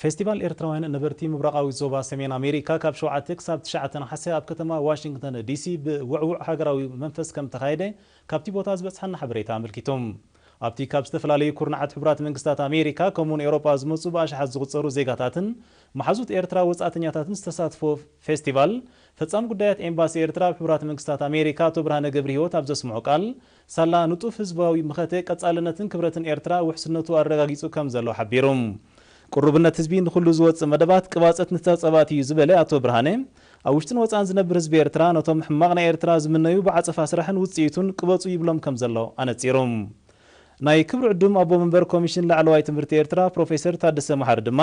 ፌስቲቫል ኤርትራውያን ነበርቲ ምብራቓዊ ዞባ ሰሜን ኣሜሪካ ካብ ሸውዓተ ክሳብ ትሽዓተ ነሓሰ ኣብ ከተማ ዋሽንግተን ዲሲ ብውዕዉዕ ሃገራዊ መንፈስ ከም ተኻየደ ካብቲ ቦታ ዝበጽሓና ሓበሬታ ኣመልኪቱ። ኣብቲ ካብ ዝተፈላለዩ ኩርናዓት ሕቡራት መንግስታት ኣሜሪካ ከምኡውን ኤውሮጳ ዝመጹ ብኣሽሓት ዝቑጸሩ ዜጋታትን መሓዙት ኤርትራ ወጻእተኛታትን ዝተሳትፎ ፌስቲቫል፣ ፈጻሚ ጉዳያት ኤምባሲ ኤርትራ ኣብ ሕቡራት መንግስታት ኣሜሪካ ኣቶ ብርሃነ ገብረሂወት ኣብ ዘስምዖ ቃል፣ ሳላ ንጡፍ ህዝባዊ መኸተ ቀጻልነትን ክብረትን ኤርትራ ውሕስነቱ ኣረጋጊጹ ከም ዘሎ ሓቢሩ። ቅሩብነት ህዝቢ ንኹሉ ዝወጽእ መደባት ቅባጸት ንተጸባእቲ እዩ ዝበለ ኣቶ ብርሃነ፣ ኣብ ውሽጥን ወጻእን ዝነብር ህዝቢ ኤርትራ ነቶም ሕማቕ ናይ ኤርትራ ዝምነዩ ብዓጸፋ ስራሕን ውጽኢቱን ቅበጹ ይብሎም ከም ዘሎ ኣነጺሩ። ናይ ክብሪ ዕዱም ኣቦ መንበር ኮሚሽን ላዕለዋይ ትምህርቲ ኤርትራ ፕሮፌሰር ታደሰ መሓሪ ድማ፣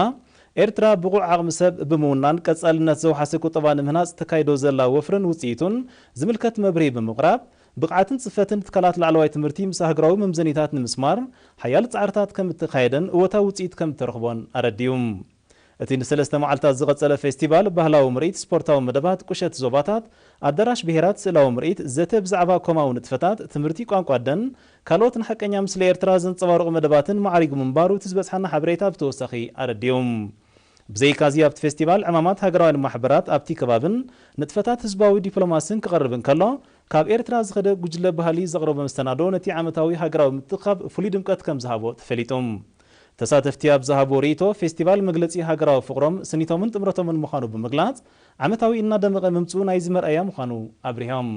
ኤርትራ ብቑዕ ዓቕሚ ሰብ ብምውናን ቀጻልነት ዘውሓሰ ቁጠባ ንምህናጽ ተካይዶ ዘላ ወፍርን ውጽኢቱን ዝምልከት መብርሂ ብምቕራብ፣ ብቕዓትን ጽፈትን ትካላት ላዕለዋይ ትምህርቲ ምስ ኣህጉራዊ መምዘኒታት ንምስማር ሓያል ጻዕርታት ከም እተኻየደን እወታዊ ውጽኢት ከም እተረኽቦን ኣረዲኡ። እቲ ንሰለስተ መዓልታት ዝቐጸለ ፌስቲቫል ባህላዊ ምርኢት፣ ስፖርታዊ መደባት፣ ቁሸት ዞባታት፣ ኣዳራሽ ብሄራት፣ ስእላዊ ምርኢት፣ ዘተ ብዛዕባ ኮማዊ ንጥፈታት፣ ትምህርቲ ቋንቋ ኣደን ካልኦት ንሓቀኛ ምስሊ ኤርትራ ዘንጸባርቑ መደባትን ማዕሪጉ ምንባሩ እቲ ዝበጽሓና ሓበሬታ ብተወሳኺ ኣረዲኡ። ብዘይካዚ ኣብቲ ፌስቲቫል ዕማማት ሃገራውያን ማሕበራት ኣብቲ ከባብን ንጥፈታት ህዝባዊ ዲፕሎማስን ክቐርብ እንከሎ፣ ካብ ኤርትራ ዝኸደ ጉጅለ ባህሊ ዘቕረቦ መስተናዶ ነቲ ዓመታዊ ሃገራዊ ምትእኽኻብ ፍሉይ ድምቀት ከም ዝሃቦ ተፈሊጡ። ተሳተፍቲ ኣብ ዝሃቦ ርእይቶ፣ ፌስቲቫል መግለጺ ሃገራዊ ፍቕሮም፣ ስኒቶምን ጥምረቶምን ምዃኑ ብምግላጽ፣ ዓመታዊ እናደመቐ ምምጽኡ ናይዚ መርኣያ ምዃኑ ኣብሪሆም።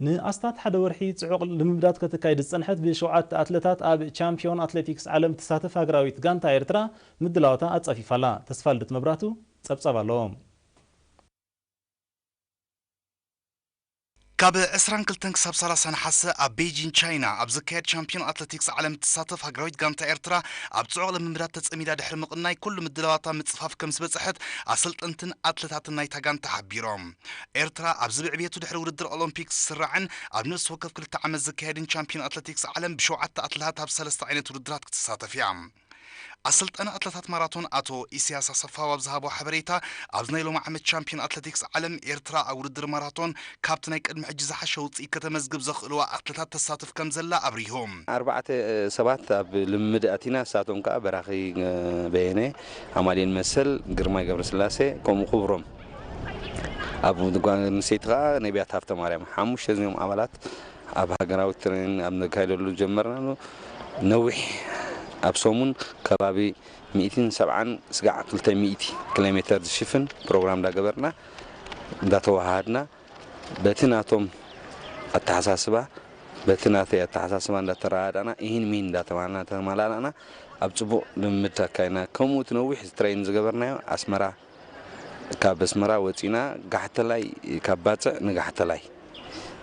ንኣስታት ሓደ ወርሒ ጽዑቕ ልምምዳት ከተካይድ ዝጸንሐት ብሸውዓተ ኣትለታት ኣብ ቻምፒዮን ኣትሌቲክስ ዓለም ትሳተፍ ሃገራዊት ጋንታ ኤርትራ ምድላዋታ ኣጻፊፋ ኣላ። ተስፋልደት መብራህቱ ጸብጻብ ኣለዎ። ካብ ዕስራን ክልተን ክሳብ ሰላሳ ነሓሰ ኣብ ቤጂን ቻይና ኣብ ዝካየድ ቻምፒዮን ኣትሌቲክስ ዓለም እትሳተፍ ሃገራዊት ጋንታ ኤርትራ ኣብ ጽዑቕ ልምምዳት ተጸሚዳ ድሕሪ ምቕናይ ኩሉ ምድላዋታ ምጽፋፍ ከም ዝበጽሐት ኣሰልጠንትን ኣትሌታትን ናይታ ጋንታ ሓቢሮም። ኤርትራ ኣብዚ ብዕብየቱ ድሕሪ ውድድር ኦሎምፒክ ዝስራዕን ኣብ ነፍሲ ወከፍ ክልተ ዓመት ዝካየድን ቻምፒዮን ኣትሌቲክስ ዓለም ብሸውዓተ ኣትሌታት ኣብ ሰለስተ ዓይነት ውድድራት ክትሳተፍ እያ። ኣሰልጣኒ ኣትለታት ማራቶን ኣቶ ኢሳያስ ኣሰፋው ኣብ ዝሃቦ ሓበሬታ፣ ኣብዚ ናይ ሎሚ ዓመት ቻምፒዮን ኣትሌቲክስ ዓለም ኤርትራ ኣብ ውድድር ማራቶን ካብቲ ናይ ቅድሚ ሕጂ ዝሓሸ ውፅኢት ከተመዝግብ ዘኽእልዋ ኣትለታት ተሳትፍ ከም ዘላ ኣብሪሁ። ኣርባዕተ ሰባት ኣብ ልምምድ ኣቲና፣ ንሳቶም ከዓ በራኺ በየነ፣ ኣማኑኤል መሰል፣ ግርማይ ገብረስላሴ ከምኡ ክብሮም። ኣብ ጓል ኣንስተይቲ ከዓ ነቢያት ሃብተማርያም። ሓሙሽተ እዚኦም ኣባላት ኣብ ሃገራዊ ትሬኒንግ ኣብ ነካይደሉ ጀመርና። ነዊሕ ኣብ ሰሙን ከባቢ ሚእትን ሰብዓን ስጋዕ ክልተ ሚእቲ ኪሎ ሜተር ዝሽፍን ፕሮግራም እንዳገበርና እንዳተዋሃሃድና በቲ ናቶም ኣተሓሳስባ በቲ ናተይ ኣተሓሳስባ እንዳተረዳዳእና ኢሂን ሚሂን እንዳተማልና ተማላላእና ኣብ ጽቡቕ ልምምድ ኣካይና። ከምኡ እቲ ነዊሕ ትሬን ዝገበርናዮ ኣስመራ ካብ ኣስመራ ወጺና ጋሕተላይ ካብ ባጽዕ ንጋሕተላይ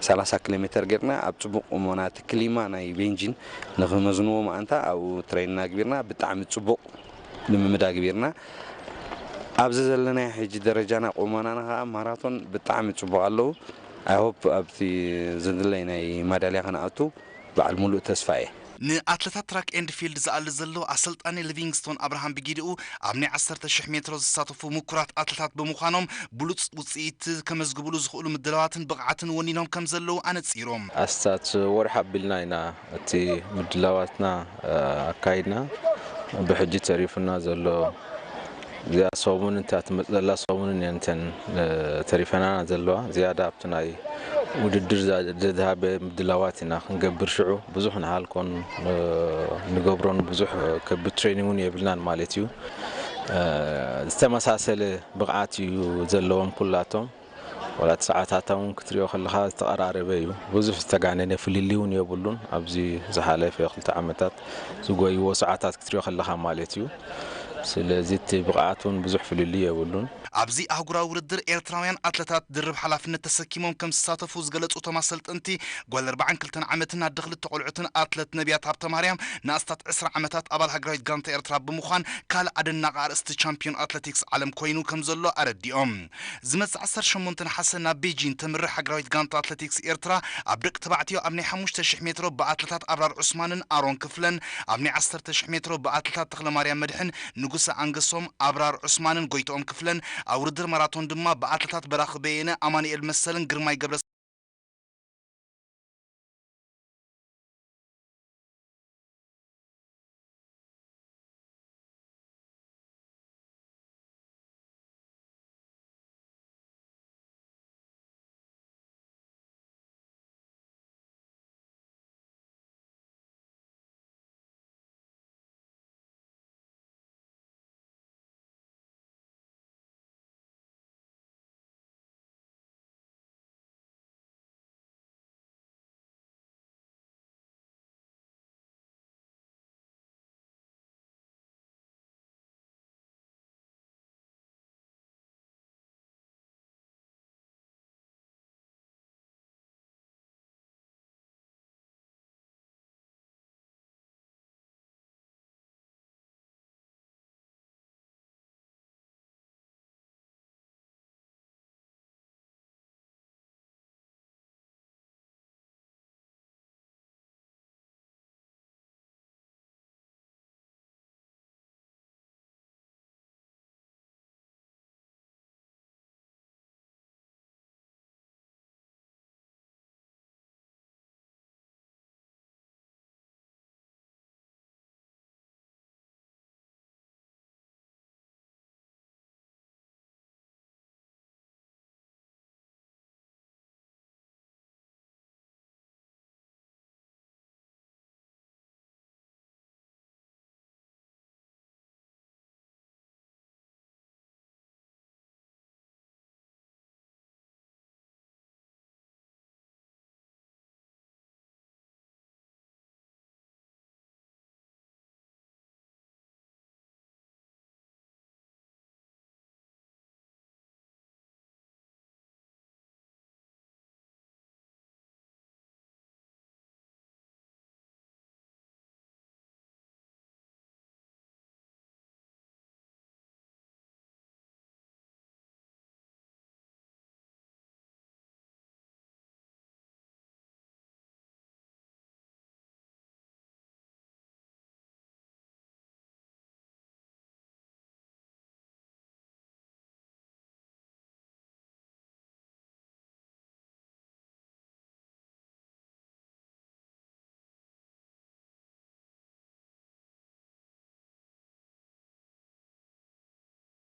ሰላሳ ኪሎ ሜተር ጌርና ኣብ ጽቡቕ ቁመና እቲ ክሊማ ናይ ቤንጂን ንኽመዝንዎ መኣንታ ኣብኡ ትሬን ኣግቢርና ብጣዕሚ ጽቡቕ ልምምድ ኣግቢርና። ኣብዚ ዘለናዮ ሕጂ ደረጃና ቁመናና ከዓ ማራቶን ብጣዕሚ ጽቡቕ ኣለዉ። ኣይ ሆፕ ኣብቲ ዝድለይ ናይ ማዳልያ ክንኣቱ በዓል ሙሉእ ተስፋ እየ። ንኣትለታት ትራክ ኤንድ ፊልድ ዝኣሊ ዘሎ ኣሰልጣኒ ሊቪንግስቶን ኣብርሃም ብጊድኡ ኣብ ናይ ዓሰርተ ሽሕ ሜትሮ ዝሳተፉ ምኩራት ኣትለታት ብምዃኖም ብሉጽ ውፅኢት ከመዝግብሉ ዝኽእሉ ምድላዋትን ብቕዓትን ወኒኖም ከም ዘለዉ ኣነጺሮም። ኣስታት ወርሒ ኣቢልና ኢና እቲ ምድላዋትና ኣካይድና። ብሕጂ ተሪፉና ዘሎ እዚኣ ሰሙን እንታ ትመጽእ ዘላ ሰሙን እየን እተን ተሪፈናና ዘለዋ። ዝያዳ ኣብቲ ናይ ውድድር ዘድሃበ ምድላዋት ኢና ክንገብር። ሽዑ ብዙሕ ንሃልኮን ንገብሮን ብዙሕ ከቢድ ትሬኒንግ እውን የብልናን ማለት እዩ። ዝተመሳሰለ ብቕዓት እዩ ዘለዎም ኩላቶም። ዋላ እቲ ሰዓታታ እውን ክትሪኦ ከለኻ ዝተቐራረበ እዩ። ብዙሕ ዝተጋነነ ፍልልይ እውን የብሉን። ኣብዚ ዝሓለፈ ክልተ ዓመታት ዝጎይዎ ሰዓታት ክትሪኦ ከለኻ ማለት እዩ። ስለዚ እቲ ብቕዓት እውን ብዙሕ ፍልልይ የብሉን። ኣብዚ ኣህጉራዊ ውድድር ኤርትራውያን ኣትለታት ድርብ ሓላፍነት ተሰኪሞም ከም ዝሳተፉ ዝገለጹ እቶም ኣሰልጠንቲ፣ ጓል ኣርባዓን ክልተን ዓመትን ኣደ ክልተ ቆልዑትን ኣትለት ነቢያት ሃብተማርያም ንኣስታት ዕስራ ዓመታት ኣባል ሃገራዊት ጋንታ ኤርትራ ብምዃን ካልእ ኣደናቂ ኣርእስቲ ቻምፒዮን ኣትለቲክስ ዓለም ኮይኑ ከም ዘሎ ኣረዲኦም። ዝመጽእ ዓሰርተ ሸሞንተ ነሓሰ ናብ ቤጂን ተምርሕ ሃገራዊት ጋንታ ኣትለቲክስ ኤርትራ ኣብ ደቂ ተባዕትዮ ኣብ ናይ ሓሙሽተ ሽሕ ሜትሮ ብኣትለታት ኣብራር ዑስማንን ኣሮን ክፍለን፣ ኣብ ናይ ዓሰርተ ሽሕ ሜትሮ ብኣትለታት ተኽለማርያም መድሕን ንጉሰ ኣንገሶም፣ ኣብራር ዑስማንን ጎይትኦም ክፍለን፣ ኣብ ውድድር ማራቶን ድማ ብኣትለታት በራኺ በየነ፣ ኣማኑኤል መሰልን ግርማይ ገብረ